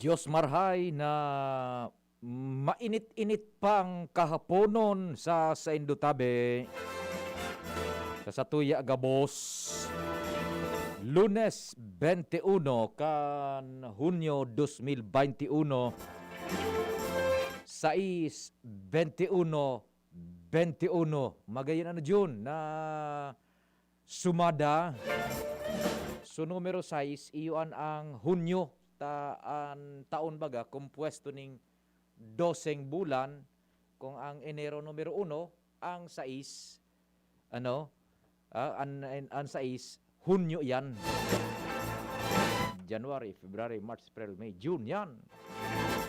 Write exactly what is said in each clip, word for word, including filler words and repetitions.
Diyos marhay na mainit-init pang kahaponon sa saindo tabi. Sa satuya gabos, Lunes twenty-one kan Hunyo dos mil twenty-one, sais twenty-one, twenty-one. Magayon ano, June, na sumada. So, numero sais, iyo an ang Hunyo, ta-, an taon baga, kompuesto ning doseng bulan. Kung ang Enero numero uno, ang sais, ano, ah, an, an, ang sais, Hunyo yan. January, February, March, April, May, June, yan.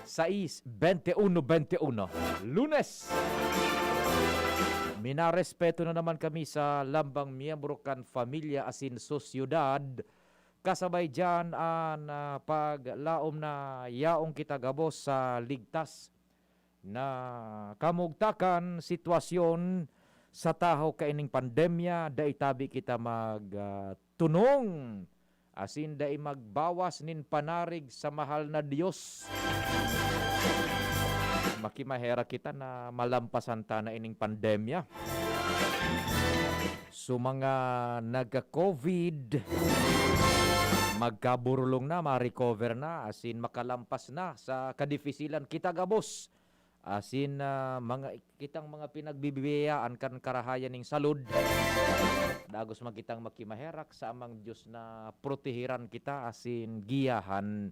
Sais, twenty-one, twenty-one, Lunes. Minarespeto na naman kami sa lambang miyembro kan pamilya asin sosyedad. Kasabay diyan an, ah, paglaom na yaon kita gabos sa ligtas na kamugtakan, sitwasyon sa tahaw kaining pandemya, dai tabi kita mag, ah, tunong, asin dai magbawas nin panarig sa mahal na Dios. Makimaherak kita na malampasan ta na ining pandemya. So, mga nagka-covid, magkaburulong na, ma-recover na, asin makalampas na sa kadifisilan kita gabos. Asin, ah, mga, kitang mga pinagbibiyayaan kan karahayan ning salud. Dagos man kitang makimaherak sa Amang Dios na protehiran kita asin giyahan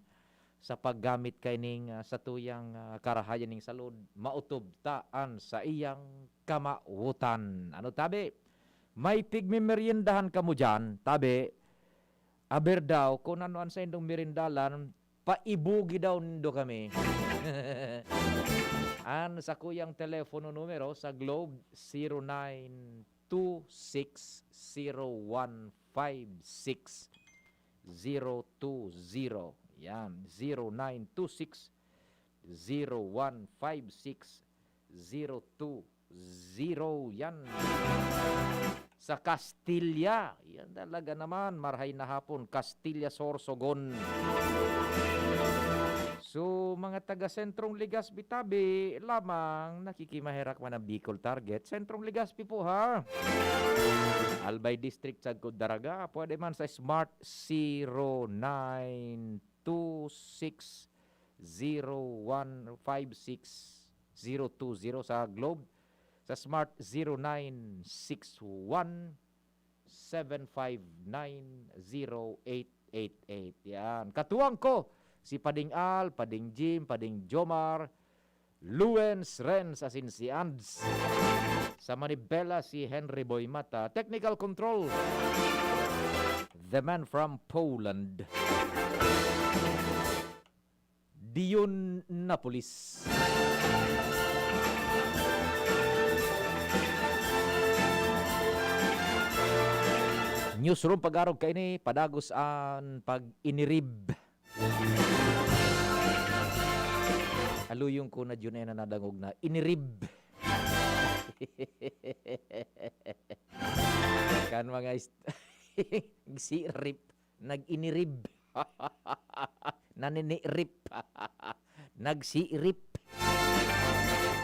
sa paggamit kaining, ah, satuyang, ah, karahayan ning salud. Maotob ta an saiyang kamawotan. Ano tabi? May pigmemeryendahan kamo diyan, tabi? Aber daw, kun ano an saindong merindalan, paibugi daw nindo kami. An sakuyang telepono numero sa Globe, zero nine two six zero one five six zero two zero. Yan, zero nine two six zero one five six zero two zero. Yan. Sa Castilla. Yan talaga naman. Marhay na hapon, Castilla, Sorsogon. So, mga taga Sentrong Legazpi tabi lamang, nakikimaherak man ang Bicol Target. Sentrong Legazpi po, ha? Albay District, Sagkod, Daraga. Pwede man sa Smart zero nine two six zero one five six zero two zero sa Globe, sa Smart zero nine six one seven five nine zero eight eight eight. Yan. Katuwang ko, si Pading Al, Pading Jim, Pading Jomar, Luens, Renz, asin si Ands. Sa manibela, si Henry Boy Mata. Technical control, the man from Poland, Dion Napolis. Newsroom, pag-arog kaini, padagos an pag-inirib. Aluyong ko na, Jun, eh, na nadangog na inirib. Kan mga ist-, sirip, nag-inirib. Naninirip. Nagsirip.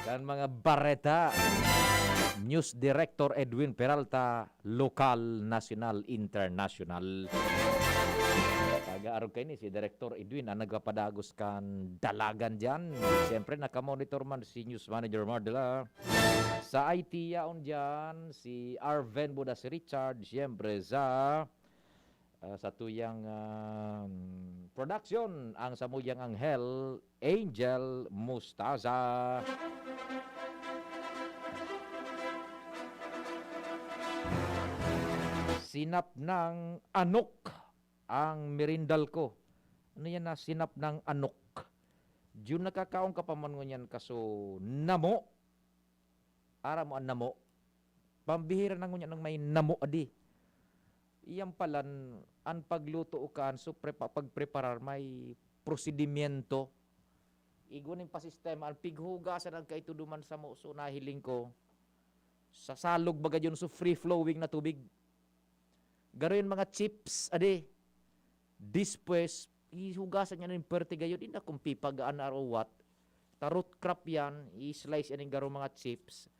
Kan mga bareta, News Director Edwin Peralta, lokal, nasyonal, internasyonal. Pag-aarog kaini, si Director Edwin ang nagpapadagos kan dalagan diyan. Siyempre, nakamonitor man si News Manager Mardela. Sa I T yaon diyan, si Arven Budas Richard, siyempre sa, ah, sa tuyang, ah, production, ang samuyang anghel, Angel Mustaza. Sinap ng anok ang merindal ko. Ano yan na sinap ng anok? Diyon nakakaon ka pa man ngunyan kaso namo. Ara mo ang namo. Pambihira na ngunyan ang may namo adi. Iyang palan, ang pagluto o kaan, so prepa-, pagpreparar may prosedimyento. Igwa ning pasistema, ang pighugasan ang kaituduman sa mo, so nahiling ko, sa salog baga yun, so free flowing na tubig. Garo yung mga chips, ade. Despues, ihugasan niya ng perte gayon. Hindi na kung pipagaan na or what. Ta root crop yan, i-slice yan yung garo mga chips.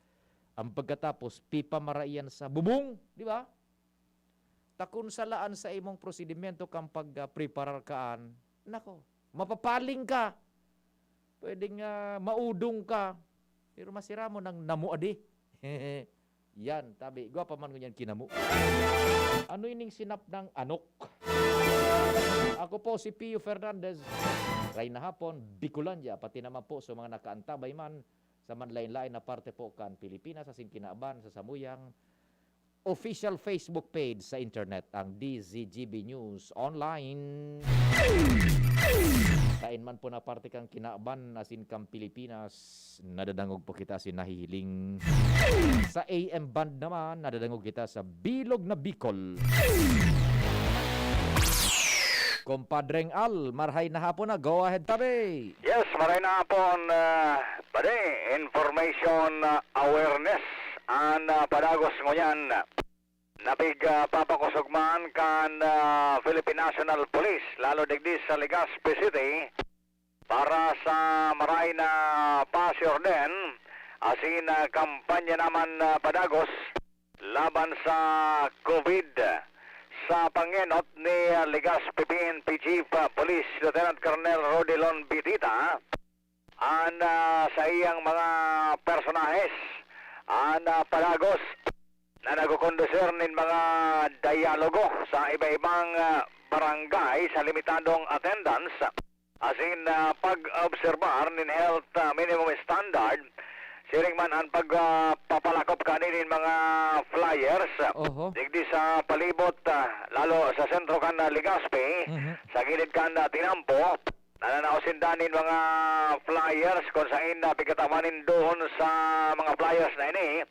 Ang pagkatapos, pipamara yan sa bubong, di ba? Ta kun salaan sa imong prosedimento kang pag-preparar kaan, nako, mapapaling ka. Pwedeng, ah, maudong ka. Pero masira mo ng namuadi. Yan, tabi. Gwapa man ngunyan kinamo. Ano ining sinap ng anok? Ako po si Pio Fernandez. Ray na hapon, Bicolandia, pati naman po sa mga nakaantabay man sa manlain-lain na parte po kan Pilipinas, asin kinaban sa samuyang official Facebook page sa internet, ang D Z G B News Online. Sain man po na parte kang kinaban asin kang Pilipinas, nadadangog po kita asin nahihiling. Sa A M band naman, nadadangog kita sa bilog na Bicol. Compadreng Al, marhay na hapon na. Go ahead, tabi. Yes, maray na hapon, ah, pare. Information, ah, awareness an, ah, padagos ngunyan. Napig, ah, papakosog man kan, ah, Philippine National Police, lalo digdi sa Legazpi City, para sa maray na pasiorden, asin, ah, kampanya naman, ah, padagos laban sa COVID. Sa pangenot ni, ah, Legazpi P N P Chief, ah, Police Lieutenant Colonel Rodilon Bitita, an, ah, saiyang mga personahes, an, ah, padagos na nagkukondusir nin mga dialogo sa iba-ibang, ah, barangay sa limitadong attendance, asin, ah, pag-obserbar nin health, ah, minimum standard, siring man an pag, ah, papalakop kani nin mga flyers, ah, Oho. digdi sa palibot, ah, lalo sa sentro kan, ah, Legazpi, Mhm. sa gilid kan, ah, tinampo. Nananao sinda nin mga flyers kun saen na pigkatawan nin doon sa mga flyers na ini.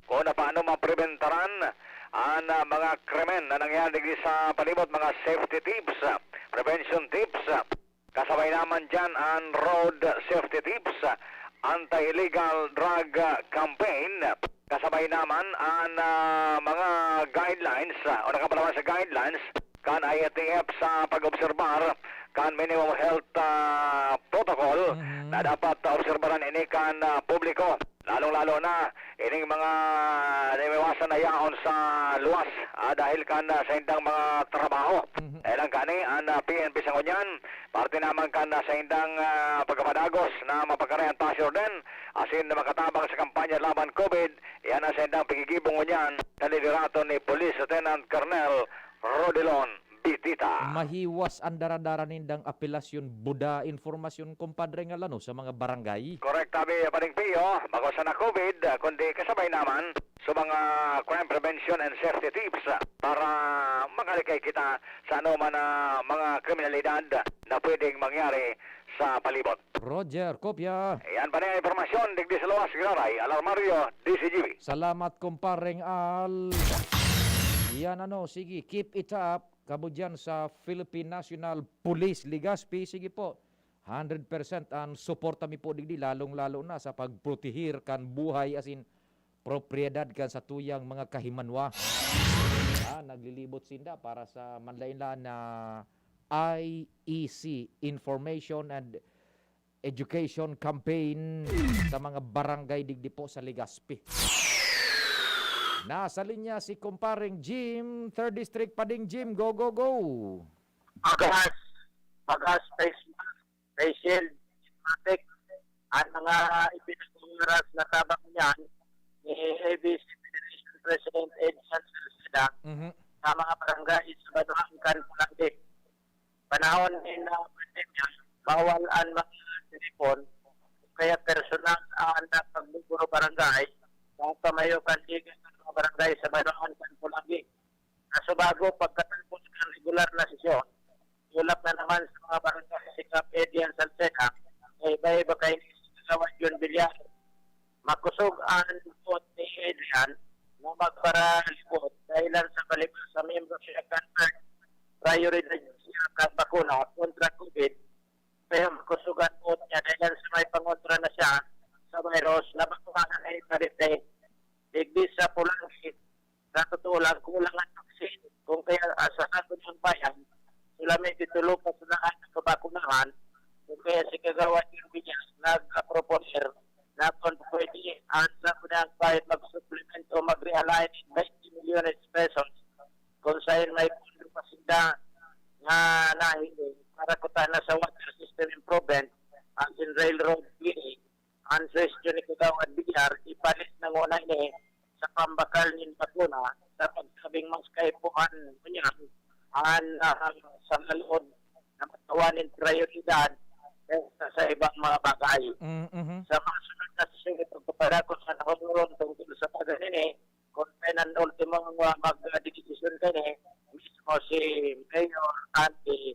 Kung paano mapreventaran an, ah, mga krimen na nangyayari digdi sa palibot, mga safety tips, ah, prevention tips, ah, kasabay naman diyan an road safety tips, ah, anti-illegal drug, ah, campaign, kasabay naman an, ah, mga guidelines, ah, o nakapalawan sa guidelines kan I A T F sa pag-obserbar kan minimum health, ah, protocol Mhm. na dapat obserbaran ini kan, ah, publiko. Lalong-lalo na ining mga naiwasan na yaon sa luwas, ah, dahil kan, ah, saindang mga trabaho. Mhm. Dahil lang kani, an, ah, P N P sa ngunyan, parte naman kan, ah, saindang, ah, pagkapadagos na mapagkarayan pasiorden, asin na makatabang sa kampanya laban COVID, iyan ang saindang pagigibong ngunyan sa liderato ni Police Lieutenant Colonel Rodilon Bitita. Mahiwas an daradara nindang apelasyon, buda, informasyon, kompadre, nga lano sa mga barangay. Korek, tabi, Pading Pio, bako sana COVID, kundi kasabay naman sa mga crime prevention and safety tips para makalikay kita sa anoman na mga kriminalidad na pwedeng mangyari sa palibot. Roger, kopya. Yan pa na ang impormasyon, digdi sa luwas, Giraray, Alarmario, D Z G B. Salamat, kompareng Al. Yan ano, sige, keep it up. Kamo diyan sa Philippine National Police, Legazpi, sige po. Hundred percent ang suporta mi po digdi, lalong-lalo na sa pagprotehir kan buhay asin propiedad kan satuyang mga kahimanwa. Ah, naglilibot sinda para sa manlain-lain na I E C, Information and Education Campaign, sa mga barangay digdi po sa Legazpi. Nasa linya si Kumpareng Jim, Third District, Pading Jim. Go, go, go! Pagas, pagas, face mask, face shield, matik, ang mga ipinag-oras na tabang niyan ni A B C Federation President Ed Salceda Mhm. sa mga barangay sa Banuan kan Pulangi. Panahon ni na pandemya, bawal ang mga telepon, kaya personal ang pagbuburo barangay, ang pamayo kan liga ng mga barangay sa Banuan kan Pulangi. Kasuba Bago pagkatapos kan regular na sesyon, tulak na naman sa mga barangay si Kap Adrian Salceda, sa iba-iba kay Kagawad Jun Villar. Makosog an buot ni Adrian na magparalibot dahilan sa balibag sa miyembro siya kan priority siya kan bakuna kontra COVID. Kaya makosog an buot niya dahilan sa may pangontra na siya sa virus na bakunahan na ipalit na digdi sa Pulangi. Sa totoo lang, kulang ang vaccine. Kung kaya, ah, sa Sangguniang Bayan, solamente tulo pa sana ang nakabakunahan. Kung kaya si Kagawad Jun Villar nag-proponer na kung pwede, ang Sangguniang Bayan mag-supplement o mag-realign ng twenty milyones pesos kung saan may pondo pa sila na nahiling para kutana sa water system improvement, ang railroad cleaning, ang suhestyon ni Kagawad Villar, ipalit na nguna ini sa pambakal nin bakuna sa pagsabing mas kaipuhan ngunyan an, ah, sa lalood na matawan nin prioridad kaysa sa ibang mga bagay. Mm, mhm. Sa mga sunod na sesyon, ipagpapadako sa nahon tungkol sa pagano ini, kung kailan ultimo ang, ah, magdedesisyon kani, mismo si Mayor Andy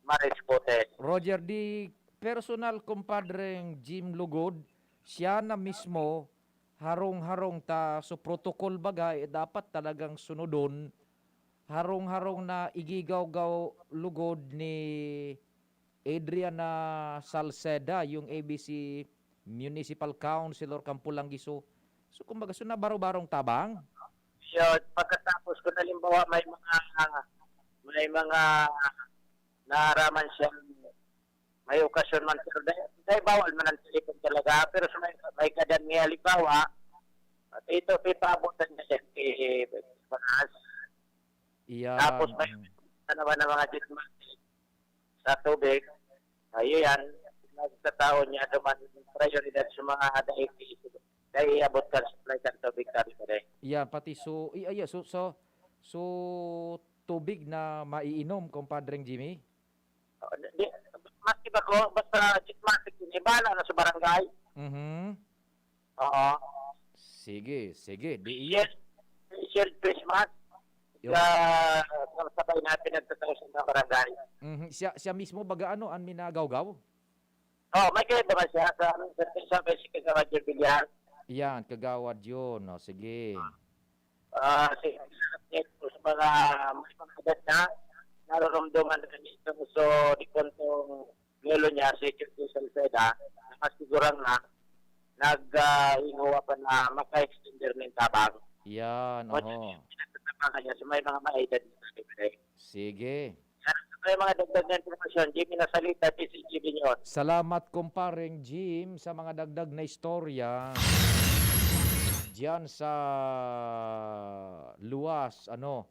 Mariscote. Roger, di personal, Compadreng Jim Lugod, siya na mismo, harong-harong ta, so protocol baga, eh, dapat talagang sunodon. Harong-harong na igigawgaw lugod ni Adriana Salceda, yung A B C Municipal Councilor kan Pulangi. So, so, kumbaga, so, nabaro-barong tabang? Yun, pagkatapos kung halimbawa may mga, may mga naaraman siyang, may okasyon man, pero dahil, dahil bawal man ang cellphone talaga, pero sa may, may kadan nga halimbawa, at ito, pipaabotan niya siya kay Banas. Iya, tapos may mm. Naman ng mga dismante sa tubig. Ayun yan, nagtatao niya naman prioridad sa mga dahil, dahil abot ka supply kan tubig, sabi ko rin. Iya, pati so, i-, iya, so, so, so, tubig na maiinom, Compadreng Jimmy? Oh, di, di, maski ba ko, basta dismante, ini, bahala na sa barangay. Mhm. Oo. Sige, sige. Di iyo. Share, share Christmas. Yo. Sa, sa sabay na pinagtatao sa mga barangay. Mhm. Siya, siya mismo baga ano, an minagawgaw? Oh, may kaya naman siya sa, sa, sa, sa si Kagawad Jun Villar. Yan, Kagawad Jun. O, sige. Ah, si, sa mga, may mga edad na, naroromdoman na kami sa uso di kontong lolo niya, si Chito Salceda, na mas sigurang na, nag, ah, hinguwa pa na maka-extender ng tabang. Yan, o, oho. Pinagtatabangan niya, so may mga maedad na sabi ko, eh. Sige. Yan, sa may mga dagdag na impormasyon, Jimmy Nasalita, T C G B News. Salamat, Compareng Jim, sa mga dagdag na istorya. Diyan sa luwas, ano,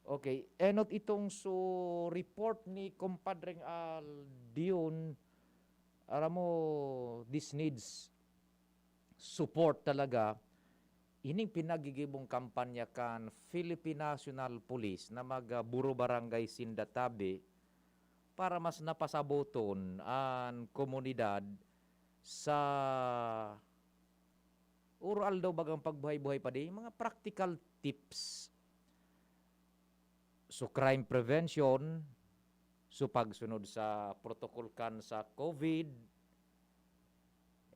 okay, enot itong so report ni Compadreng Aldion, aram mo, this needs support talaga. Ining pinagigibong kampanya kan Philippine National Police na mag, ah, buro barangay sinda tabi para mas napasaboton an komunidad sa uro-aldaw bagang pagbuhay-buhay pa di, mga practical tips. So, crime prevention, so, pagsunod sa protocol kan sa COVID,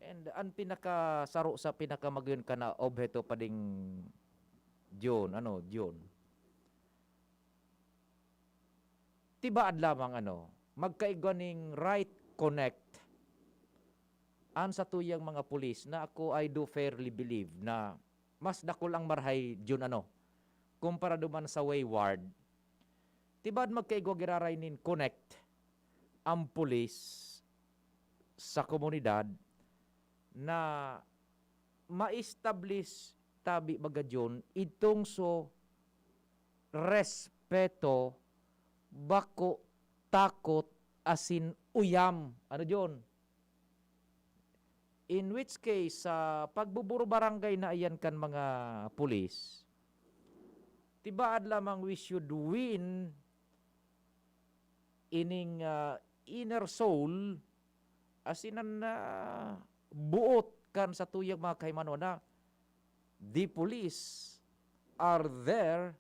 and ang pinakasaro sa pinakamayon ka na obheto pa ding June, ano, June. Tibaad lamang, ano, magkaigwa ning right connect an satuyang mga pulis na ako, I do fairly believe na mas dakul ang marahay June, ano, kumpara duman sa wayward. Tibaad magkaigwa giraray nin connect ang pulis sa komunidad na ma-establish tabi baga June, itong so respeto, bako, takot, asin uyam. Ano, Jun? In which case, sa pagbuburo-barangay na iyan kan mga pulis, tibaad lamang we should win ining, ah, inner soul, asin an, ah, buot kan satuyang mga kahimanon na the police are there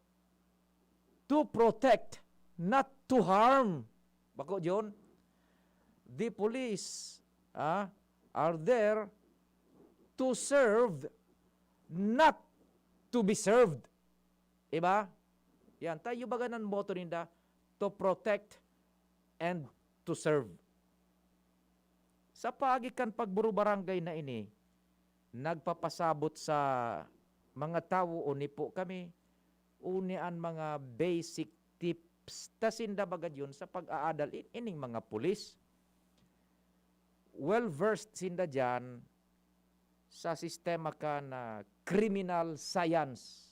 to protect, not to harm. Bako, John? The police, ah, are there to serve, not to be served. Iba? Yan, tayo baga nan motto ninda, to protect and to serve. Sa paagi kan pagburubarangay na ini, nagpapasabot sa mga tawo o nipo kami, uni an mga basic tips ta sinda baga diyon sa pag-aadal in-, ining mga pulis. Well versed sinda diyan sa sistema kan, ah, criminal science.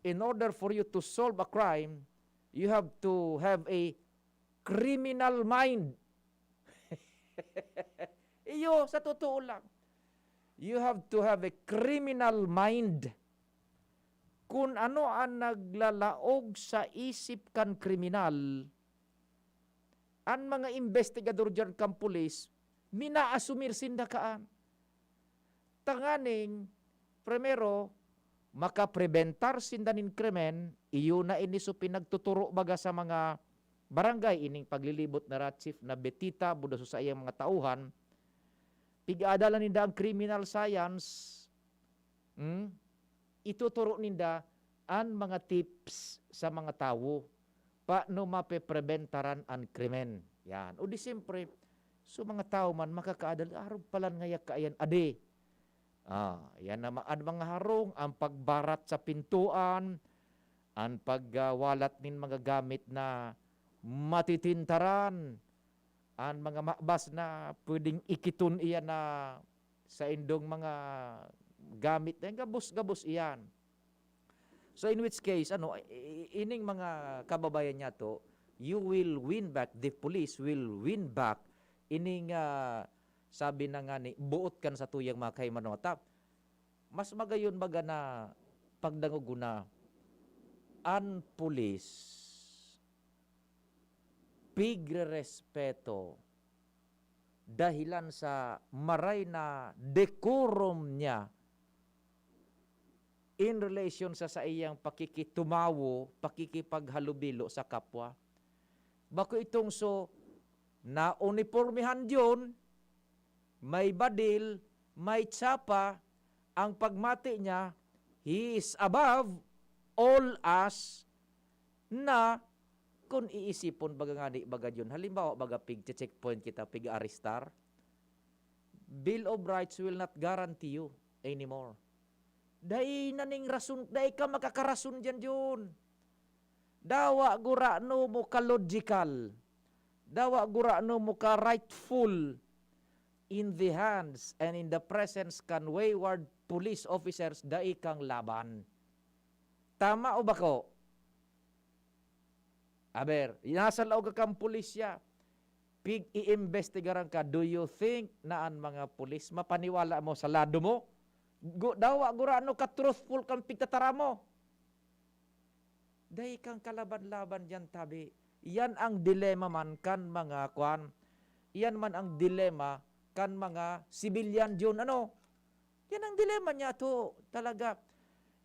In order for you to solve a crime, you have to have a criminal mind. Iyo, sa totoo lang. You have to have a criminal mind. Kun ano an naglalaog sa isip kan kriminal, an mga imbestigador diyan kan pulis, minaasumir sinda kaan. Tanganing, primero, makaprebentar sinda nin krimen, iyo na ini so pinagtuturo baga sa mga barangay, ining paglilibot na rat chief na Betita, buda sa saiyang mga tauhan, pig-aadalan ninda ang criminal science, hmm? Ituturo ninda an mga tips sa mga tawo, paano mapepreventaran an krimen. Yan. O di siyempre, so mga tawo man makakaadal, arog palan ngaya kaiyan, adi. Ah, yan na ma-, an mga harong, ang pagbarat sa pintuan, ang pagwalat nin mga gamit na matitintaran, an mga mabas na pwedeng ikiton iyan na saindong mga gamit, eh, gabos-gabos iyan. So, in which case, ano, i-, i-, ining mga kababayan niyato, you will win back, the police will win back ining, ah, sabi na nga ni, buot kan satuyang mga kaimanota. Mas magayon baga na pagdangog ko na an pulis pigrerespeto dahilan sa maray na decorum niya in relation sa saiyang pakikitumawo, pakikipaghalubilo sa kapwa. Bako itong so, naunipormihan diyon, may badil, may tsapa, ang pagmati niya, he is above all us, na kun iisipon baga ngani baga diyon, halimbawa baga pig-checkpoint kita, pig-arestar, Bill of Rights will not guarantee you anymore. Dai na ning rason, dai ka makakarason diyan, John. Dawa gurano mo ka logical. Dawa gurano mo ka rightful in the hands and in the presence kan wayward police officers, dai kang laban. Tama o bako? Aber, nasa laog ka kan pulisya. Pig-iimbestigaran ka, do you think na an mga pulis mapaniwala mo sa lado mo? Gu-, dawa gurano ka truthful kan pigtataram mo. Dai kang kalaban-laban diyan, tabi. Iyan ang dilema man kan mga kwan. Iyan man ang dilema kan mga sibilyan diyon, ano? Yan ang dilema niyato, talaga.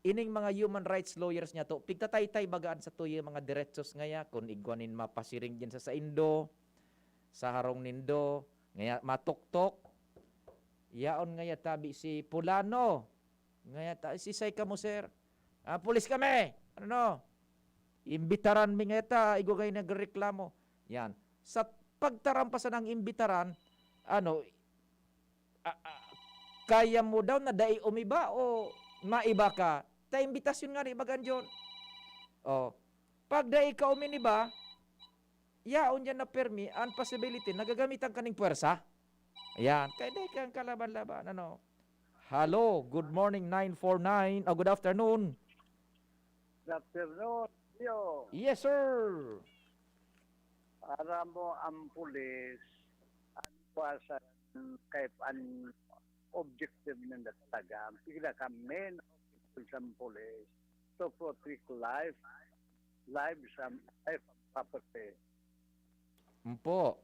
Ining mga human rights lawyers niyato, pigtataytay baga an satuyang mga derechos ngaya, kun igwa nin mapasiring diyan sa saindo, sa harong nindo, ngaya matuktok. Yaon ngaya tabi si Pulano. Ngaya ta-, "Sisay kamo, sir?" "Ah, pulis kami." "Ano no?" "Imbitaran mi ngaya ta, igwa kayo nagreklamo." Yan. Sa pagtaram pa sana ang imbitaran, ano, a-, a-, kaya mo daw na dai umiba o maiba ka? Ta imbitasyon nga ni bagan John. Oh. Pag dai ka uminiba, yaon diyan na permi, ang possibility na gagamitan ka ning puwersa. Ayan. Kaya dai kang kalaban-laban, ano. Hello, good morning, nine four nine. Oh, good afternoon. Good afternoon, Leo. Yes, sir. Aram mo, ang pulis, ang kuwasan, kahit an objective ninda talaga, ang pinaka main objective sa pulis, to protect life, lives and life and property. Mpo.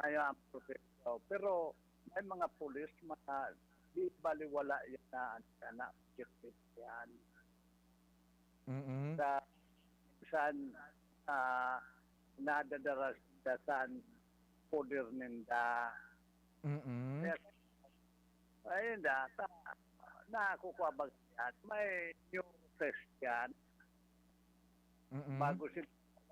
Ayan ang proteksyon. Pero may mga pulis, mga di baliwala yan na, na objective yan. Mm-mm. Sa san, ah, nadadara sinda san poder ninda. Mm-mm. Kaya, ayun da, ta, nakukuha ba yan? May neuro test yan. Mm-mm. Bago sila,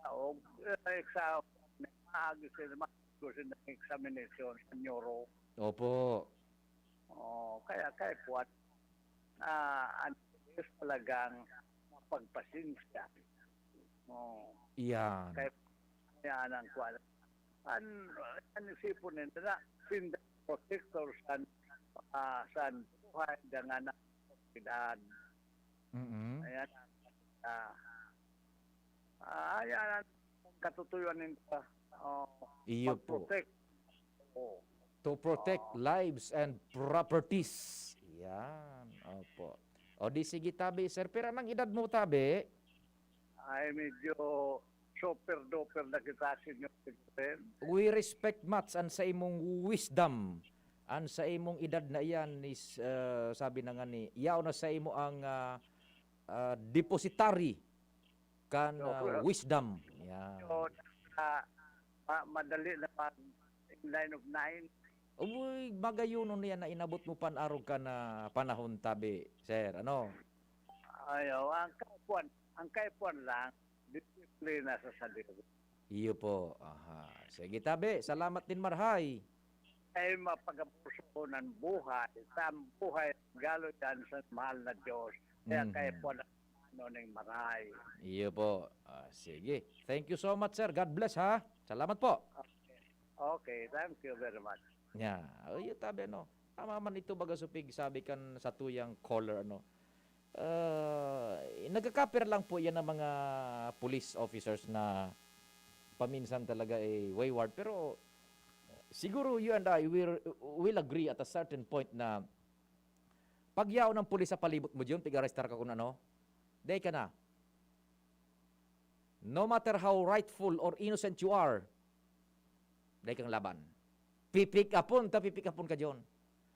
o, eh, sa, maaga sila, bago sila examination sa neuro. Opo. Oh, kaya, kaya puwan, ah, ang is talagang mapagpasensya. Oh, Yan. kaya, kaya ang kuwan. An, an isipon nila na, sinda protector san, ah, san buhay, dangan na, edad. Mm-mm. Ayan. Ah, ah, ayan ang katutuyan nila. Oh, Iyo po. Pag-protect. Oh. To protect lives and properties. Yan. Opo. O di sige, tabi, sir. Pero anong edad mo, tabi? Ay, medyo super duper na kita, Senyor President. We respect much an sa imong wisdom. An sa imong edad na iyan is, uh, sabi na nga ni, yaon na sa imo ang, uh, uh, depositary kan, uh, Sure. Wisdom. Yan. So, ah, ma- madali na mag in line of nine. Uy, magayonon niya na inabot mo pan-arog ka na panahon, tabi, sir. Ano? Ayaw, ang kaipuan, ang kaipuan lang, disiplina sa sadiri. Iyo po. Aha. Sige, tabi. Salamat din, marhay. Ay mapagapuso ng buhay, sa buhay galo yan sa mahal na Diyos. Kaya Mhm. kaipuan ang ano ning maray. Iyo po. Ah, sige. Thank you so much, sir. God bless, ha. Salamat po. Okay, thank you very much. Nya, o, iyo, tabi, ano. Tama man ito, baga supig, sabi kan sa tuyang caller, ano. Ah, nagkakapir lang po yan ng mga police officers na paminsan talaga, eh, wayward. Pero, siguro you and I will, will agree at a certain point na pag yaon ng pulis sa palibot mo diyon, pig-arestar ka kung ano, dai ka na. No matter how rightful or innocent you are, dai kang laban. Pipikapon ta, pipikapon ka diyon.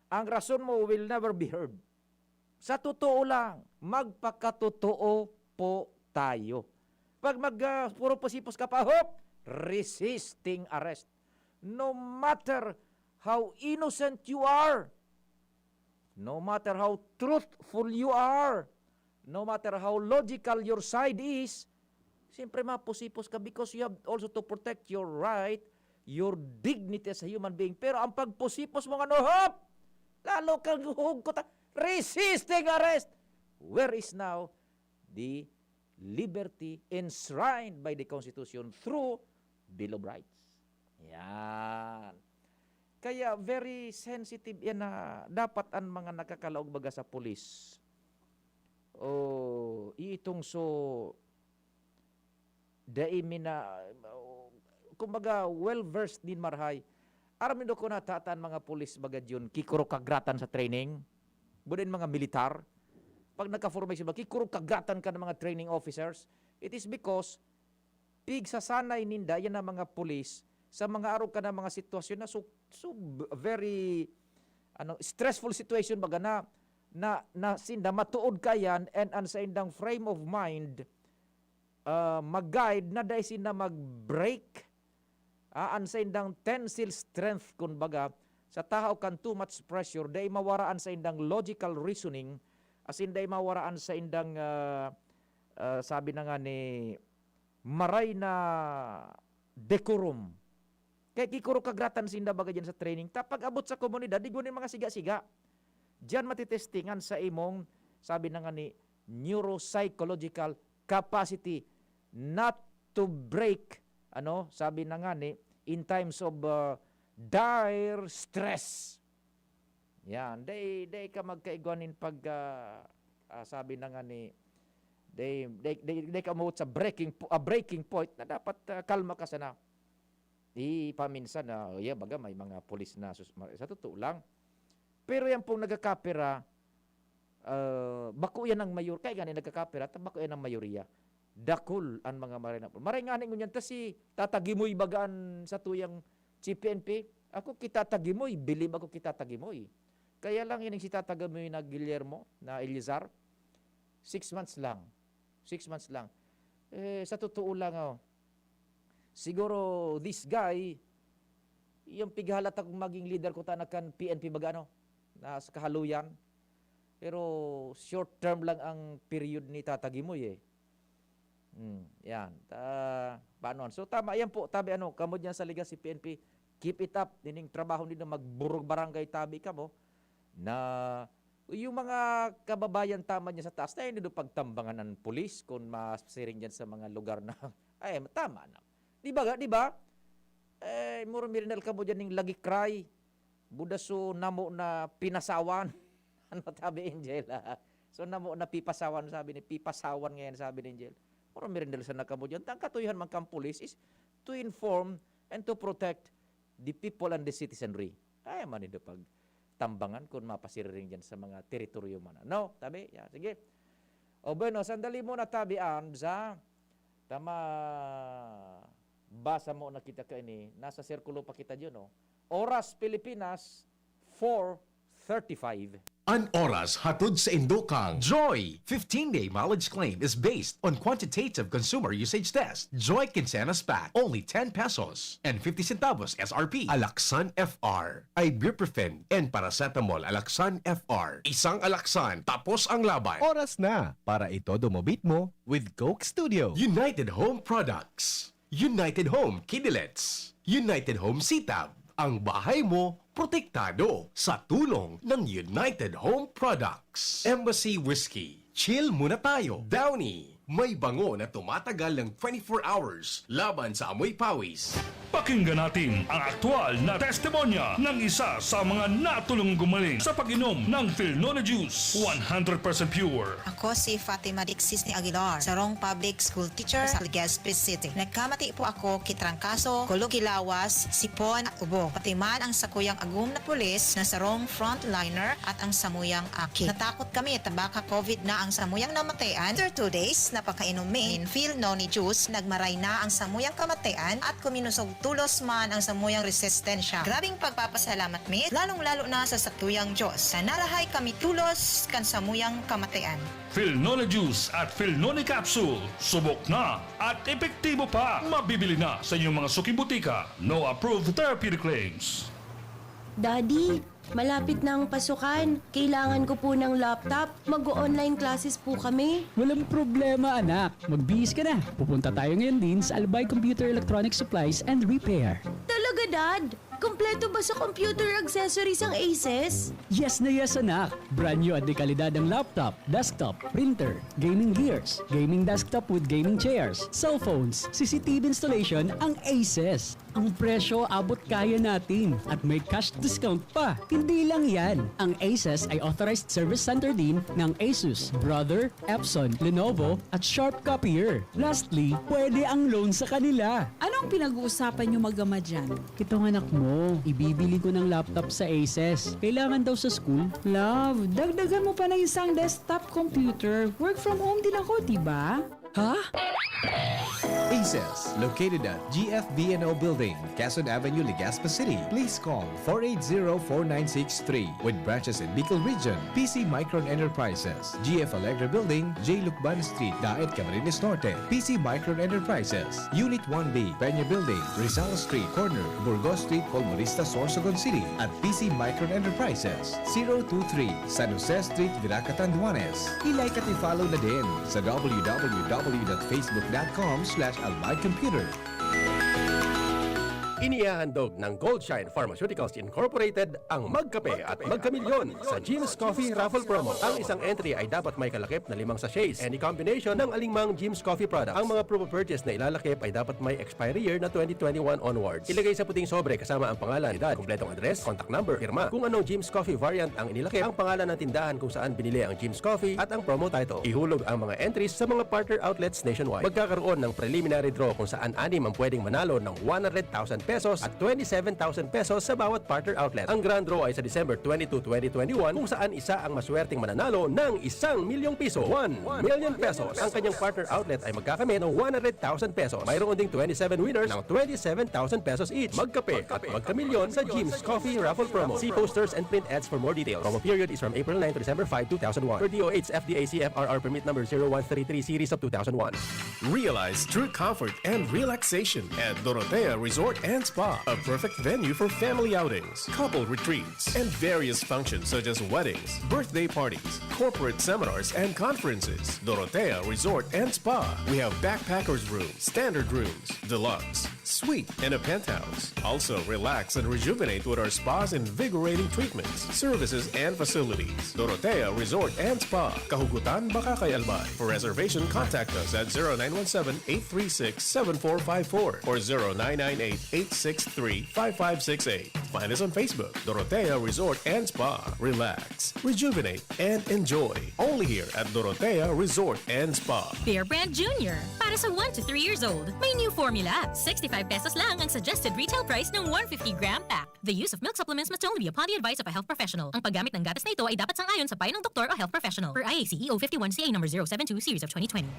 Ang rason mo will never be heard. Sa totoo lang, magpakatotoo po tayo. Pag mag, ah, puro pusipos ka pa, hop! Resisting arrest. No matter how innocent you are, no matter how truthful you are, no matter how logical your side is, siyempre mapusipos ka because you have also to protect your right, your dignity as a human being. Pero ang pagpusipos mo, ano, hop! Lalo kang huhugkot, ah, resisting arrest. Where is now the liberty enshrined by the Constitution through Bill of Rights? Yan. Kaya very sensitive yan na dapat ang mga nakakalaog baga sa pulis. O, iitong so, dai mi na, kumbaga, well-versed din marhay. Aram nindo kung natata an mga pulis baga diyon, kikurog kagratan sa training? Buda in mga militar, pag nagka-formation ba, kikurog kagratan kan mga training officers? It is because pigsasanay ninda yan ang mga pulis sa mga arog ka na mga sitwasyon na so, so b-, very, ano, stressful situation baga na, na, na sinda matuod ka yan and ang sa indang frame of mind, ah, mag-guide na dai sinda mag-break, ah, ang sa indang tensile strength, kun baga, sa tahaw kan too much pressure, dai mawara an sa indang logical reasoning, as in dai mawara an sa indang, ah, ah, sabi na nga ni, maray na decorum. Kaya kikurog kagratan sinda baga diyan sa training. Ta pag-abot sa komunidad, igwa nin mga siga-siga. Diyan matitestingan sa imong, sabi na nga ni, neuropsychological capacity not to break, ano, sabi na nga ni, in times of, uh, dire stress. Yan, dai, dai ka magkaigwa nin pag, ah, ah, sabi na nga ni, dai, dai, dai, dai ka umabot sa breaking po-, ah, breaking point na dapat, ah, kalma ka sana. Di paminsan na, oh, yeah, baga may mga pulis na sus-, ma-, sa totoo lang. Pero yan pong nagkakapira, ah, bako yan ang mayor-, kaya gani nagkakapira, ta bako yan ang mayoriya. Dakul an mga maray na pulis. Maray ngani ngunyan ta si Tata Gimoy baga an satuyang chief P N P. Ako ki Tata Gimoy, bilib ako ki Tata Gimoy. Kaya lang ining si Tata Gimoy na Guillermo, na Elizar, six months lang. Six months lang. Eh, sa totoo lang, oh. Siguro, this guy, yung pighalat akong maging leader ko, tana kan P N P baga, ano, na sa kahaluyan. Pero short term lang ang period ni Tata Gimoy, eh. Hmm, yan. Ta-, paano? So, tama, yan po. Tabi, ano, kamo dyan sa Legazpi P N P, keep it up. Ining trabaho ninyo, magburog barangay tabi kamo. Na, yung mga kababayan tama dyan sa taas, na hindi pagtambangan ng pulis kung masiring dyan sa mga lugar na, ay, tama na. Di ba, di ba? Eh, muro mirindal kamo dyan ning lagi cry. Buda so namo na pinasawan. Ano tabi, Angel? So namo na pipasawan, sabi ni, pipasawan ngayon, sabi ni Angel. Muro mirindal sa nakamo dyan. Ang katuyahan man kang pulis is to inform and to protect the people and the citizenry. Kaya man nindo pagtambangan kung mapasiriring dyan sa mga teritoryo man. No? Tabi? Yeah, sige. O bueno, sandali muna, tabi, Arms, ha? Tama, basa mo na kita kaini. Nasa sirkulo pa kita dyan, no? Oras Pilipinas, four thirty-five. An oras hatod sa indokang Joy! Fifteen-day mileage claim is based on quantitative consumer usage test. Joy Quincenas Pack, only ten pesos and fifty centavos S R P. Alaxan F R, ibuprofen and paracetamol. Alaxan F R. Isang Alaxan, tapos ang laban. Oras na para itodo mo beat mo with Coke Studio. United Home Products. United Home Kidilets. United Home Sitab. Ang bahay mo, protektado sa tulong ng United Home Products. Embassy Whiskey. Chill muna tayo. Downy. May bango na tumatagal ng twenty-four hours laban sa amoy pawis. Pakinggan natin ang aktual na testimonya ng isa sa mga natulong gumaling sa pag-inom ng Filnone Juice, one hundred percent pure. Ako si Fatima Dixis ni Aguilar, sarong public school teacher sa Legazpi City. Nagkamati po ako ki trangkaso, kulog ki lawas, sipon at ubo. Pati man ang sakuyang agom na pulis na sarong frontliner at ang samuyang aki. Natakot kami ta baka covid na ang samuyang namatean. After two days na pagkainom mi nin Filnone juice, nagmaray na ang samuyang kamatean at kuminusog tolos man ang samuyang resistensya. Grabeng pagpapasalamat mi, lalong-lalo na sa satuyang Diyos, na narahay kami tolos kan samuyang kamatean. Filnone Juice at Filnone Capsule. Subok na at epektibo pa. Mabibili na sa inyong mga suking butika. No approved therapeutic claims. Daddy, malapit na ang pasukan. Kailangan ko po ng laptop. Mag-o-online classes po kami. Walang problema, anak. Magbihis ka na. Pupunta tayo ngayon din sa Albay Computer Electronic Supplies and Repair. Talaga, Dad? Kompleto ba sa computer accessories ang Aces? Yes na yes, anak! Brand new at de kalidad ang laptop, desktop, printer, gaming gears, gaming desktop with gaming chairs, cellphones, C C T V installation ang Aces. Ang presyo abot kaya natin at may cash discount pa. Hindi lang yan, ang Aces ay authorized service center din ng Asus, Brother, Epson, Lenovo, at Sharp Copier. Lastly, pwede ang loan sa kanila. Anong pinag-uusapan niyo mag-ama dyan? Itong anak mo, ibibili ko ng laptop sa Aces. Kailangan daw sa school. Love, dagdagan mo pa ng isang desktop computer. Work from home din ako, di ba? Ha? Aces, located at G F B N O Building, Quezon Avenue, Legazpi City. Please call four eight zero, four nine six three. With branches in Bicol Region, P C Micron Enterprises, G F Alegre Building, J Lucban Street, Daet, Camarines Norte. P C Micron Enterprises, Unit one B, Peña Building, Rizal Street, corner, Burgos Street, Colmonista, Sorsogon City, at P C Micron Enterprises, zero two three, San Jose Street, Virac, Catanduanes. I-like at i-follow na din sa w w w dot facebook dot com slash albay computer. Inihahandog ng Goldshine Pharmaceuticals Incorporated ang Magkape at Magkamilyon sa Jim's Coffee Raffle Promo. Ang isang entry ay dapat may kalakip na limang sachets, any combination ng alingmang Jim's Coffee product. Ang mga proof of purchase na ilalakip ay dapat may expiry year na twenty twenty-one onwards. Ilagay sa puting sobre kasama ang pangalan, edad, kumpletong address, contact number, pirma. Kung anong Jim's Coffee variant ang inilakip, ang pangalan ng tindahan kung saan binili ang Jim's Coffee at ang promo title. Ihulog ang mga entries sa mga partner outlets nationwide. Magkakaroon ng preliminary draw kung saan anim ang pwedeng manalo ng one hundred thousand pesos at twenty-seven thousand pesos sa bawat partner outlet. Ang grand draw ay sa December twenty-two, twenty twenty-one, kung saan isa ang maswerteng mananalo ng isang milyong piso. One million pesos. Ang kanyang partner outlet ay magkakamit ng one hundred thousand pesos. Mayroon ding twenty-seven winners ng twenty-seven thousand pesos each. Magkape at magkamilyon sa Jim's Coffee Raffle Promo. See posters and print ads for more details. Promo period is from April nine to December five, two thousand one. Per D O H F D A C F R R permit number zero one three three series of two thousand one. Realize true comfort and relaxation at Dorotea Resort and Spa, a perfect venue for family outings, couple retreats, and various functions such as weddings, birthday parties, corporate seminars, and conferences. Dorotea Resort and Spa. We have backpackers room, standard rooms, deluxe, suite, and a penthouse. Also, relax and rejuvenate with our spa's invigorating treatments, services, and facilities. Dorotea Resort and Spa, Kahugutan, Bacacay, Albay. For reservation, contact us at zero nine one seven, eight three six, seven four five four or zero nine nine eight, eight six three, five five six eight. Find us on Facebook, Dorotea Resort and Spa. Relax, rejuvenate, and enjoy. Only here at Dorotea Resort and Spa. Bear Brand Junior. Para sa one to three years old, may new formula. Sixty-five pesos lang ang suggested retail price ng one fifty gram pack. The use of milk supplements must only be upon the advice of a health professional. Ang paggamit ng gatas na ito ay dapat sang-ayon sa payo ng doktor o health professional. Per I A C E O fifty-one C A number zero seven two series of twenty twenty.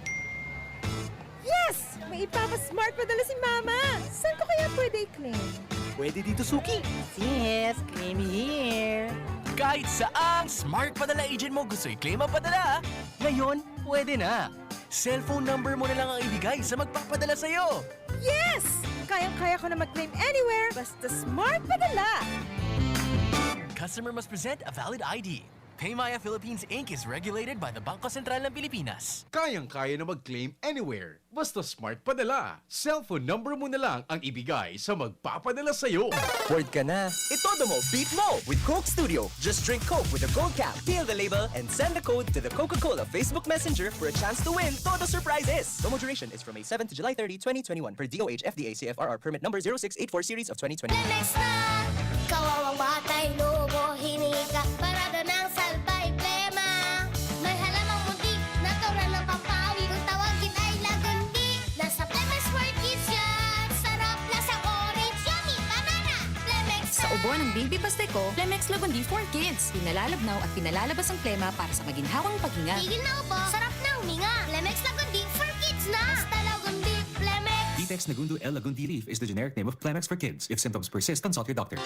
Yes! May ipapasmart padala si Mama! Saan ko kaya pwede i-claim? Pwede dito, Suki. Yes, claim here. Kahit saang smart padala agent mo gusto i-claim ang padala, ngayon pwede na. Cellphone number mo na lang ang ibigay sa magpapadala sa'yo. Yes! Kayang-kaya ko na mag-claim anywhere basta smart padala! Customer must present a valid I D. Paymaya Philippines Inc is regulated by the Bangko Sentral ng Pilipinas. Kayang-kaya na mag-claim anywhere. Basta smart padala. Cellphone number mo na lang ang ibigay sa magpapadala sa'yo. Bored ka na? Itodo mo, beat mo with Coke Studio. Just drink Coke with a gold cap, peel the label, and send the code to the Coca-Cola Facebook Messenger for a chance to win Todo Surprises. Promo duration is from May seven to July thirty, twenty twenty-one per D O H F D A C F R R permit number zero six eight four series of twenty twenty. Lemex na! Kawawang batay, lobo, hiningi ka. Parada ng salbay, plema. May halamang muntik, natural na pampawi. Kung tawagin ay lagundi. Nasa Plemex World Kids yan. Sarap, lasang orange, yummy, banana. Plemex Sa ubo ng baby Pasteco, Plemex Lagundi for Kids. Pinalalabnaw at pinalalabas ang plema para sa maginhawang paghinga. Tigil na ubo, sarap na huminga. Plemex Lagundi for Kids na. Basta Lagundi, Plemex. Vitex Nagundo L Lagundi Leaf is the generic name of Plemex for Kids. If symptoms persist, consult your doctor.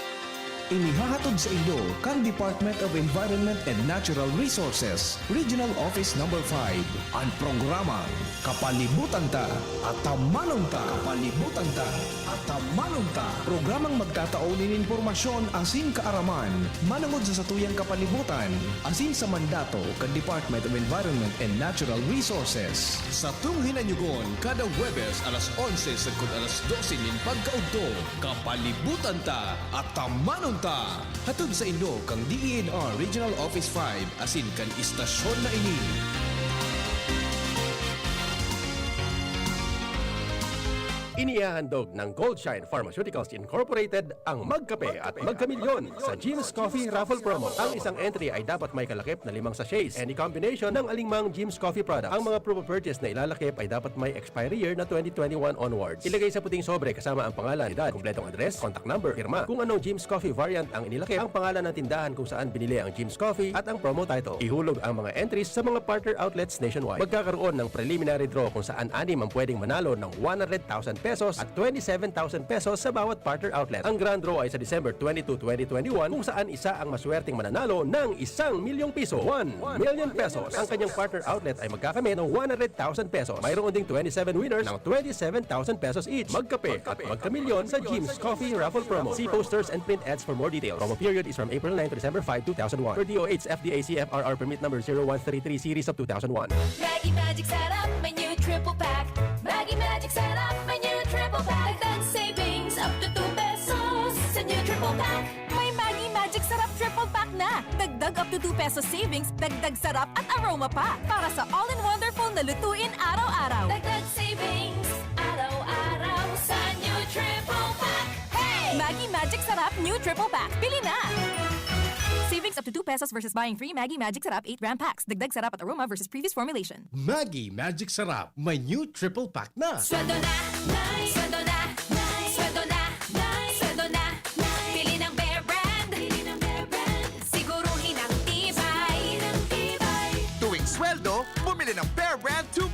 Inihahatod sa inyo kan Department of Environment and Natural Resources, Regional Office Number five, an programang Kapalibutan Ta, Atamanon Ta. Kapalibutan Ta, Atamanon Ta. Programang magtatao nin impormasyon asin kaaraman manongod sa satuyang kapalibutan asin sa mandato kan Department of Environment and Natural Resources. Satong hinanyugon kada Huwebes alas onse sagkod alas dose nin pagkaudto. Kapalibutan Ta, Atamanon Ta! Hatod sa inyo kan D E N R Regional Office five asin kan istasyon na ini. Inihahandog ng Goldshine Pharmaceuticals Incorporated ang Magkape at Magkamilyon sa Jim's Coffee Raffle Promo. Ang isang entry ay dapat may kalakip na limang sachets, any combination ng alingmang Jim's Coffee product. Ang mga promo purchase na ilalakip ay dapat may expiry year na twenty twenty-one onwards. Ilagay sa puting sobre kasama ang pangalan, edad, kompletong address, contact number, pirma. Kung anong Jim's Coffee variant ang inilakip, ang pangalan ng tindahan kung saan binili ang Jim's Coffee, at ang promo title. Ihulog ang mga entries sa mga partner outlets nationwide. Magkakaroon ng preliminary draw kung saan anim ang pwedeng manalo ng one hundred thousand pesos at twenty-seven thousand pesos sa bawat partner outlet. Ang grand draw ay sa December twenty-two, twenty twenty-one, kung saan isa ang maswerteng mananalo ng isang milyong piso. One million pesos. Ang kanyang partner outlet ay magkakamit ng one hundred thousand pesos. Mayroon ding twenty-seven winners ng twenty-seven thousand pesos each. Magkape at magkamilyon sa Jim's Coffee Raffle Promo. See posters and print ads for more details. Promo period is from April nine to December five, two thousand one. Per D O H F D A C F R R permit number zero one three three series of two thousand one. Maggi Magic Sarap, may new triple pack. Maggi Magic Sarap, may new triple pack. Dagdag savings up to two pesos sa new triple pack. May Maggi Magic Sarap triple pack na. Dagdag up to two pesos savings, dagdag sarap at aroma pa. Para sa all-in-wonderful na lutuin araw-araw. Dagdag savings araw-araw sa new triple pack. Hey! Maggi Magic Sarap new triple pack. Bili na! Savings up to two pesos versus buying three Maggi Magic Sarap eight gram packs. Dagdag sarap at aroma versus previous formulation. Maggi Magic Sarap, may new triple pack na. Sweldo na, night. Sweldo na, night. Sweldo na, night.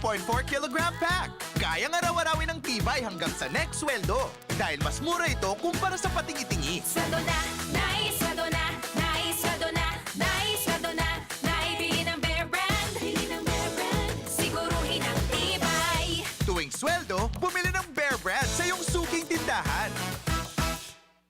Point four kilogram pack. Kayang araw-arawin ang tibay hanggang sa next sweldo. Dahil mas mura ito kumpara sa patingi-tingi. Sweldo na, nice, sweldo na, nice, sweldo na, nice, sweldo na, naibili ng Bear Brand. Bili ng Bear Brand, siguruhin ang tibay. Tuwing sweldo, bumili ng Bear Brand sa iyong suking tindahan.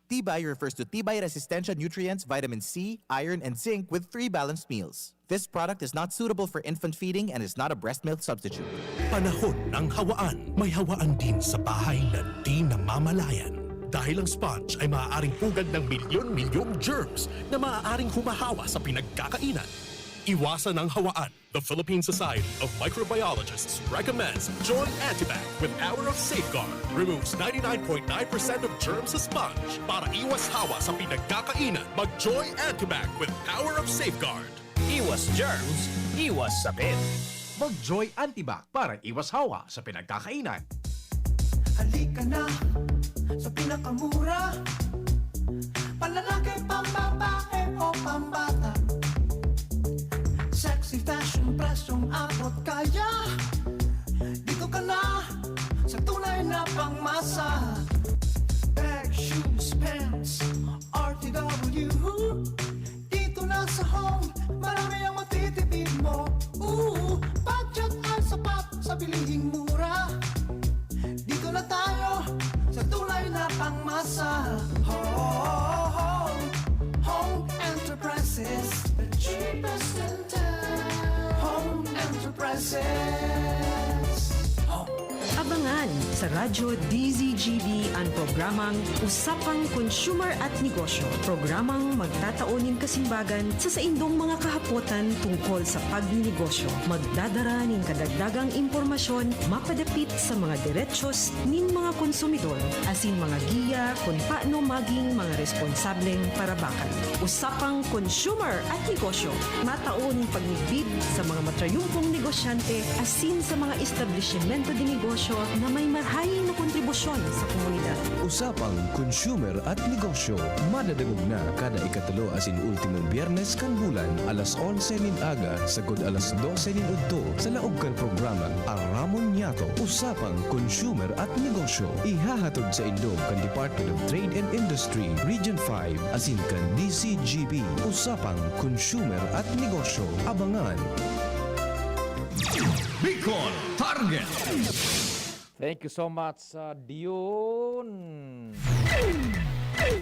Tibay refers to tibay resistensya nutrients, vitamin C, iron, and zinc with three balanced meals. This product is not suitable for infant feeding and is not a breast milk substitute. Panahon ng hawaan. May hawaan din sa bahay na di namamalayan. Dahil ang sponge ay maaaring pugad ng milyon-milyong germs na maaaring humahawa sa pinagkakainan. Iwasan ang hawaan. The Philippine Society of Microbiologists recommends Joy Antibac with Power of Safeguard. Removes ninety-nine point nine percent of germs sa sponge. Para iwas hawa sa pinagkakainan, mag-Joy Antibac with Power of Safeguard. Iwas germs, iwas sakit. Mag-Joy Antibac para iwas hawa sa pinagkakainan. Halika na sa pinakamura. Panlalaki, pambabae o pambata. Sexy fashion, presyong abot kaya. Dito ka na sa tunay na pangmasa. Bag, shoes, pants, R T W. Dito na sa Home, marami ang matitipid mo. Ooh, budget ay sapat sa bilihing mura. Dito na tayo sa tunay na pangmasa. Home, Home Enterprises, the cheapest in town. Home Enterprises. Home. Abangan sa Radyo D Z G B an programang Usapang Consumer at Negosyo, programang magtatao nin kasimbagan sa saindong mga kahapotan tungkol sa pagninegosyo. Magdadara nin kadagdagang impormasyon mapadapit sa mga derechos nin mga konsumidor, asin mga giya kun paano maging mga responsableng parabakan. Usapang Consumer at Negosyo, matao nin pagmidbid sa mga matrayumpong negosyante asin sa mga establisimento de negosyo na may marahay na kontribusyon sa komunidad. Usapang Consumer at Negosyo, madadangog na kada ikatulo asin ultimong Biyernes kan bulan, alas onse nin aga sagkod alas dose nin udto, sa laog kan programang Aramon Niyato, Usapang Consumer at Negosyo. Ihahatod saindo kan Department of Trade and Industry, Region five, asin kan D Z G B, Usapang Consumer at Negosyo. Abangan! Bicol Target. Thank you so much, uh, Dion.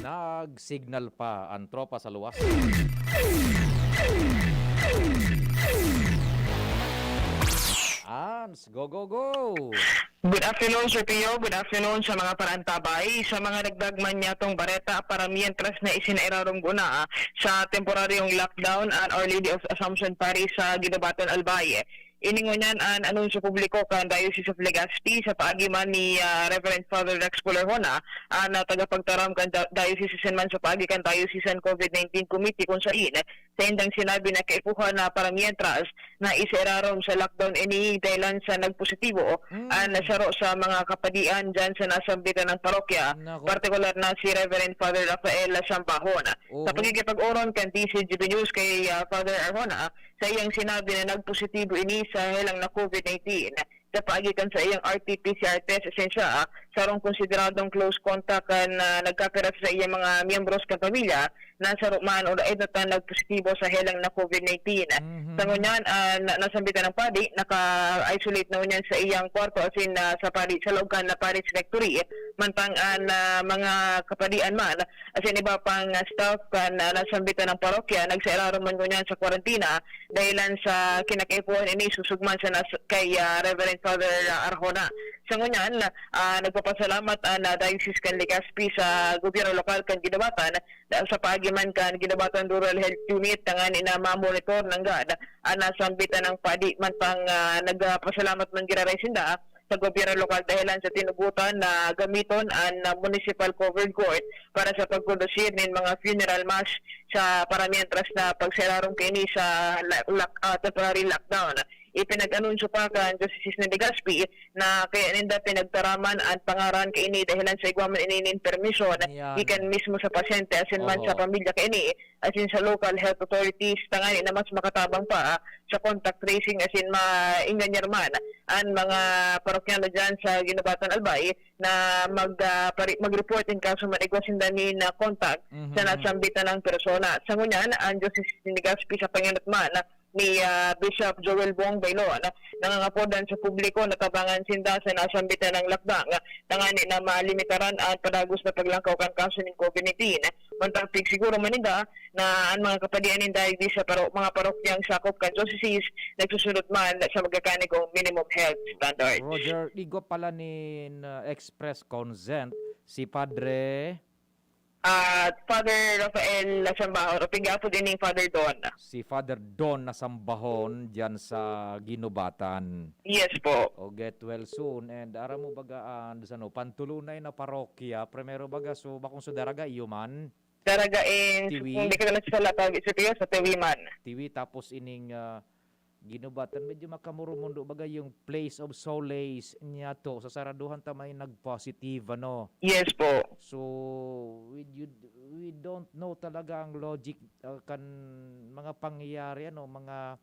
Nag-signal pa ang tropa sa luwas. Ans, go, go, go! Good afternoon, Sir Pio. Good afternoon sa mga paraantabay. Sa mga nagdagman niyatong bareta, para mientras na isinerarom guna sa temporaryong lockdown an Our Lady of Assumption Parish sa Guinobatan, Albay. Ini ngunyan an anunsyo publiko kan Diocese of Legazpi sa paagi man ni, ah, Reverend Father Rex Pulerhona, an, ah, tagapagtaram kan da-, diocese asin man sa paagi kan Diocesan COVID nineteen Committee, kun sain saindang sinabi na kaipuhan na para mientras na iserarom sa lockdown ini dahilan sa nagpositibo Mm. an saro sa mga kapadian diyan sa nasambitan ng parokya, Nako. partikular na si Reverend Father Rafael Sambahon. Sa Oho. pakikipag-oron kan D Z G B News kay, ah, Father Arjona, sa iyang sinabi na nagpositibo ini sa helang na COVID nineteen. Sa paagi kan sa iyang R T P C R test, asin siya, ah, sarong konsideradong close contact kan, ah, nagkapira sa iyang mga miyembros kan pamilya, na saro man o dai na ta nagpositibo sa helang na COVID nineteen. Mhm. Sa ngunyan, ah, na, nasambitan ng padi, naka-isolate na ngunyan sa iyang kwarto, asin, ah, sa padi, sa laog kan na Parish Rectory. Mantang an, ah, mga kapadian man, asin iba pang, ah, staff kan, ah, nasambitan ng parokya, nagsairarom man ngunyan sa kwarantina, dahilan sa kinakaipuhan ini susugman sa nas-, kay, ah, Reverend Father, ah, Arjona. Sa ngunyan, ah, nagpapasalamat an, ah, Diocese kan Legazpi sa gobyerno lokal kan Guinobatan, da-, sa paagi man kan Guinobatan Rural Health Unit, tanganing na mamonitor nanggad an nasambitan ng padi, mantang, ah, nagpapasalamat man giraray sinda sa gobyerno lokal dahilan sa tinugotan na gamiton an, ah, municipal covered court para sa pagkondusir nin mga funeral mass sa paramientras na pagserarom kaini sa la-, lock-, ah, temporary lockdown. ipinag-anunsyo pa kan Diocese ni Legazpi na kaya ninda pinagtaraman an pangaran kaini dahilan sa igwa man ini nin permisyon Yan. gikan mismo sa pasyente asin man sa Oho. pamilya kaini asin sa local health authorities tangani na mas makatabang pa sa contact tracing asin maenganyar man an mga parokyano diyan sa Guinobatan, Albay na mag, ah, pari-, mag-report in kaso man igwa sinda nin contact Mhm, sa mhm. nasambit na ng persona. Sa ngunyan, ang Diocese ni Legazpi sa pangenot man ni, ah, Bishop Joel Bong Baylon, nangangapodan sa publiko na tabangan sinda sa nasambit na ng lakdang, tangani na malimitaran ang padagos na paglangkaw kan kaso nin COVID nineteen. Mantang pigsiguro man ninda na ang mga kapadian ninda digdi sa paro-, mga parokyang sakop kan diocese nagsusunod man sa magkakanigong minimum health standards. Roger, igwa pala nin, ah, express consent si Padre At Father Rafael Lasambahon, o pigapod ining Father Don. Si Father Don Nasambahon diyan sa Guinobatan. Yes po. O, get well soon. And aram mo baga, ah, sa ano, pantulunay na parokya, primero baga, so bakong sa Daraga, iyo man? Daraga in, Tiwi? Kung di ka na sa Latag, sa Tiwi, sa Tiwi man. Tiwi, tapos ining, ah, Guinobatan, medyo makamurumundo baga yung place of solace niya to. Sa saraduhan ta may nag-positive, ano? Yes po. So, we, you, we don't know talaga ang logic, ah, kan mga pangyayari, ano, mga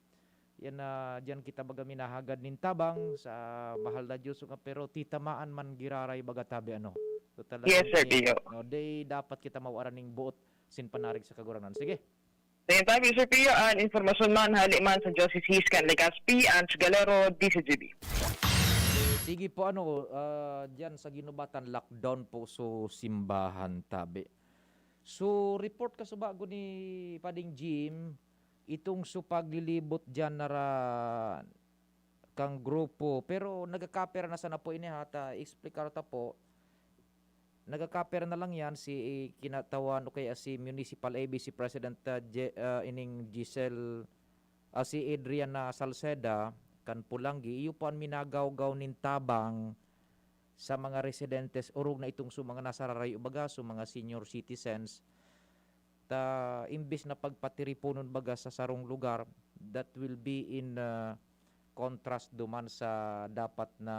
yan na diyan kita baga minahagad nin tabang sa mahal na Diyos, nga, pero titamaan man giraray baga tabi, ano? So, talagang Yes, Sir di-, Pio. no, di dapat kita mawaran ning buot sin panarig sa Kagurangnan. Sige. Sa intabi, Sir Pio, an impormasyon man hali man sa Diocese kan Legazpi, Ange Galero, D C G B. Sige po, ano, ah, diyan sa Guinobatan, lockdown po so simbahan tabi. So, report ka subago ni Pading Jim, itong so paglilibot diyan na ra-, kang grupo. Pero nagakapera na sana po ini, ha, ta explicar ta po. Nagakapera na lang yan si kinatawan o kaya si Municipal A B C President, ah, Je-, ah, ining Giselle, ah, si Adriana Salceda kan Pulanggi. Iyo po an minagawgaw nin tabang sa mga residentes, orog na itong sa mga nasararayo baga, sa mga senior citizens. Ta imbes na pagpatiriponon baga sa sarong lugar, that will be in, ah, contrast duman sa dapat na,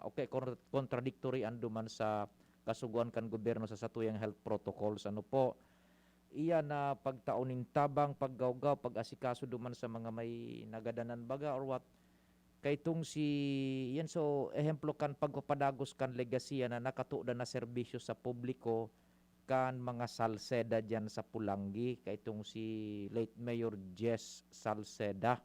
okay, kon-, contradictory an duman sa kasugoan kan gobyerno sa satuyang health protocols. Ano po, iyan na pagtao nin tabang, paggawgaw, pag-asikaso duman sa mga may nagadanan baga or what. Kay itong si, yan so, ehemplo kan pagpapadagos kan legasiya na nakatuda na serbisyo sa publiko kan mga Salceda diyan sa Pulanggi, kay itong si late Mayor Jess Salceda.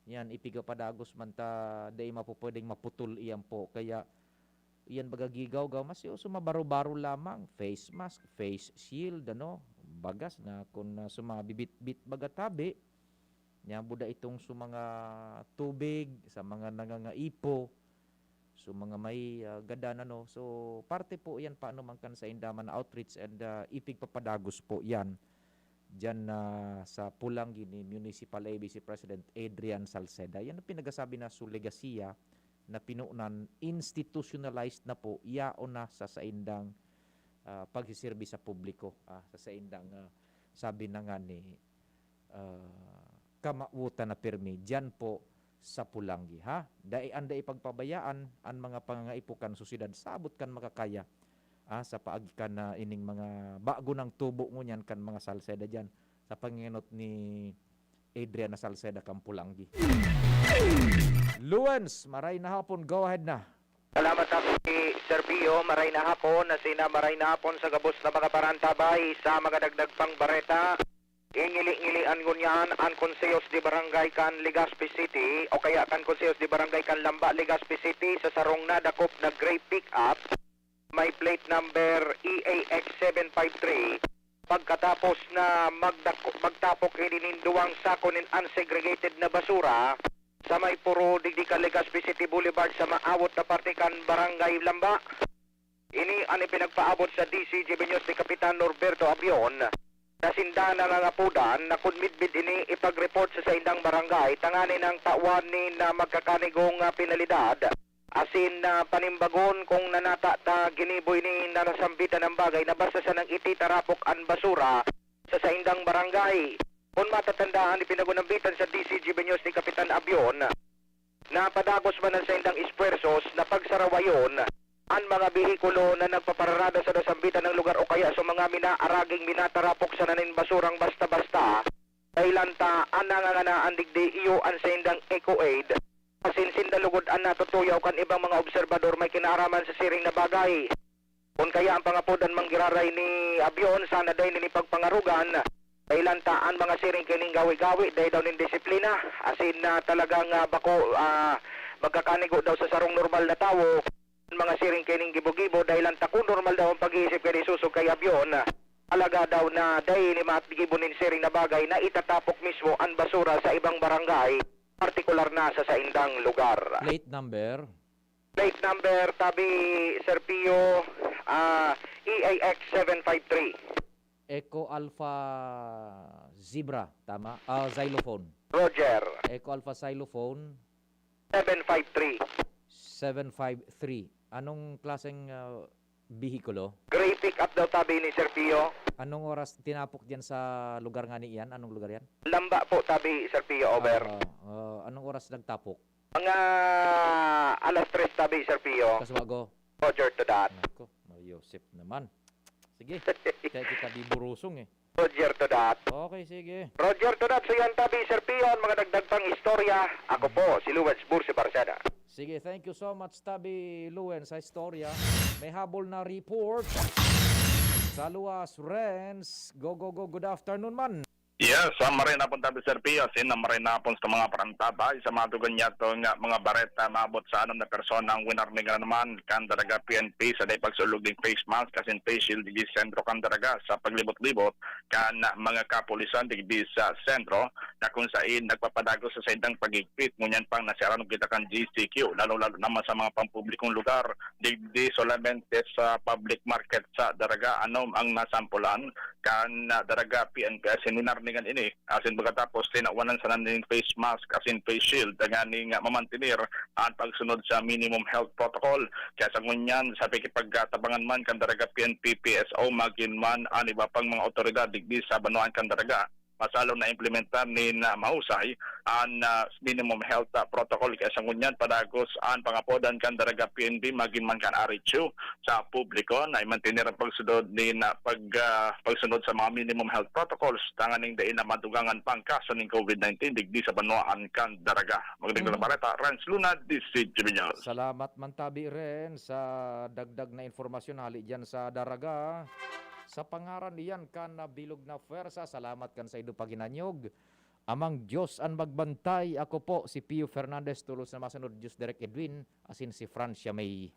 Yan, ipigapadagos man ta, dai mapupwedeng maputol iyan po. Kaya, iyan baga gigawgaw, mas yung sumabaro-baro lamang, face mask, face shield, ano, bagas na kung, ah, sumabibit-bit baga tabi, niya buda itong sa mga tubig, sa mga nangangaipo, so mga may, ah, gadan, ano. So, parte po yan paano man kan sa Indaman Outreach and, ah, ipigpapadagos po yan diyan na sa Pulanggi ni Municipal A B C President Adrian Salceda. Yan ang pinagasabi na su legasiya na pinunan, institutionalized na po, yaon na sa saindang, ah, pagsiserbi sa publiko, ah, sa saindang, ah, sabi na nga ni, ah, kamawotan na pirmi diyan po sa Pulanggi, ha? Dai, an dai pagpabayaan an mga pangangaipo kan sosyedad, sabot kan makakaya, ah, sa paagi kan, ah, ining mga bago nang tubo ngunyan kan mga Salceda diyan, sa pangenot ni Adriana Salceda kan Pulanggi. Luens, maray na hapon, go ahead na. Salamat, Happy Sir Pio. Maray na hapon, na sina maray na hapon sa gabos na mga parantabay sa mga dagdag pang bareta. Ingili-ngilian ngunyan an Konsehos de Barangay kan Legazpi City o kaya kan Konsehos de Barangay kan Lamba, Legazpi City sa sarong nadakop na gray pickup. May plate number E A X seven five three. Pagkatapos na magdako-, magtapok ini nin duwang sako nin unsegregated na basura sa may puro digdi kan Legazpi City Boulevard sa maawot na parte kan Barangay Lamba. Ini an ipinagpaabot sa D C G B News ni Kapitan Norberto Abion, na sinda na nangapodan na kun midbid ini ipag-report sa saindang barangay tanganing tawan nin, ah, magkakanigong, ah, penalidad asin, ah, panimbagon kung nanata ta ginibo ini na nasambitan ang bagay na basta sanang ititarapok an basura sa saindang barangay. Kun matatandaan, ipinagunambitan sa D C G B News ni Kapitan Abion Napadagos man an saindang espuwersos na pagsarawayon an mga behikulo na nagpapararada sa nasambitan na lugar o kaya sa mga minaaraging minatarapok sana nin basurang basta-basta. Dahilan ta an nanganganaan digdi iyo an saindang EcoAid, asin sinda lugod an natutuyaw kan ibang mga obserbador may kinaaraman sa siring na bagay. Kun kaya an pangapodan manggiraray ni Abion, sana dai nin ipagpangarugan, dahilan ta an mga siring kining gawi-gawi dai daw nin disiplina, asin na talagang, ah, bako, ah, magkakanigo daw sa sarong normal na tawo. An mga siring kining gibo-gibo, dahilan ta kun normal daw an pag-iisip kay ni Susog kay Abion, talaga daw na dai ni matigibo nin siring na bagay na itatapok mismo an basura sa ibang barangay, partikular na sa saindang lugar. Plate number? Plate number, tabi, Sir Pio, ah, E A X seven five three. Echo Alpha Zebra, tama? Ah, Xylophone. Roger. Echo Alpha Xylophone. Seven five three. Seven five three. Anong klaseng, ah, behikulo? Gray pickup daw, tabi ni Sir Pio. Anong oras tinapok diyan sa lugar nga ni iyan? Anong lugar yan? Lamba po, tabi, Sir Pio, over. Ah, ah, anong oras nagtapok? Mga alas tres tabi, Sir Pio. Kaswago. Roger to that. Nako, Mario Joseph naman. Sige, kaya kita biburusong eh. Roger to that. Okay, sige. Roger to that. So yan tabi, Sir Pio, ang mga dagdag pang istorya. Ako po, si Luwens Bursi Barceda. Sige, thank you so much, Tabi Luen, sa istorya. May habol na report. Sa luwas, Renz. Go, go, go. Good afternoon man. Yes, ah, maray na po, Tabi Sir Pio. Asin na maray na po sa mga parantabay. Sa mga dugan niya to nga mga bareta, maabot sa anom na persona ang winarningan naman kan Daraga P N P sa dai pagsulog ning face mask asin face shield digdi sa sentro kan Daraga sa paglibot-libot kan mga kapulisan digdi sa sentro na kung sain nagpapadagos sa saindang paghigpit. Ngunyan pang nasyaran kita kan G C Q, lalo-lalo naman sa mga pampublikong lugar, digdi solamente sa public market sa Daraga. Anom ang nasampulan kan, ah, Daraga P N P asin winarningan ini. Asin pagkatapos, tinawanan sana nin face mask asin face shield, tanganing, ah, mamantener an pagsunod sa minimum health protocol. Kaya sa ngunyan, sa pakikipagtabangan man kan Daraga P N P, P S O, magin man an iba pang mga awtoridad digdi sa banwaan kan Daraga, masalon na implementar nin, ah, mahusay an, ah, minimum health, ah, protocol. Kaya sa ngunyan, padagos an pangapodan kan Daraga P N P, magin man kan R H U sa publiko na i-mantener ang pagsunod nin, ah, pag, ah, pagsunod sa mga minimum health protocols tanganing dai na madugangan pang kaso nin COVID nineteen digdi sa banwaan kan Daraga. Magandang Mm. bareta, Renz Luna, D C G News. Salamat man tabi, Ren, sa dagdag na impormasyon hali diyan sa Daraga. Sa pangaran niyan kan bilog na pwersa, salamat kan saindo paghinanyog. Amang Diyos an magbantay. Ako po si Pio Fernandez, tolos na masunod, Diyos Direk Edwin, asin si Francia May.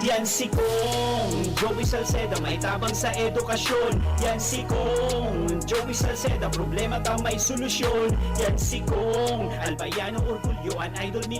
Yan si Kong Joey Salceda, may tabang sa edukasyon. Yan si Kong Joey Salceda, problema ta may solusyon. Yan si Kong Albayano, orgulyo an idol ni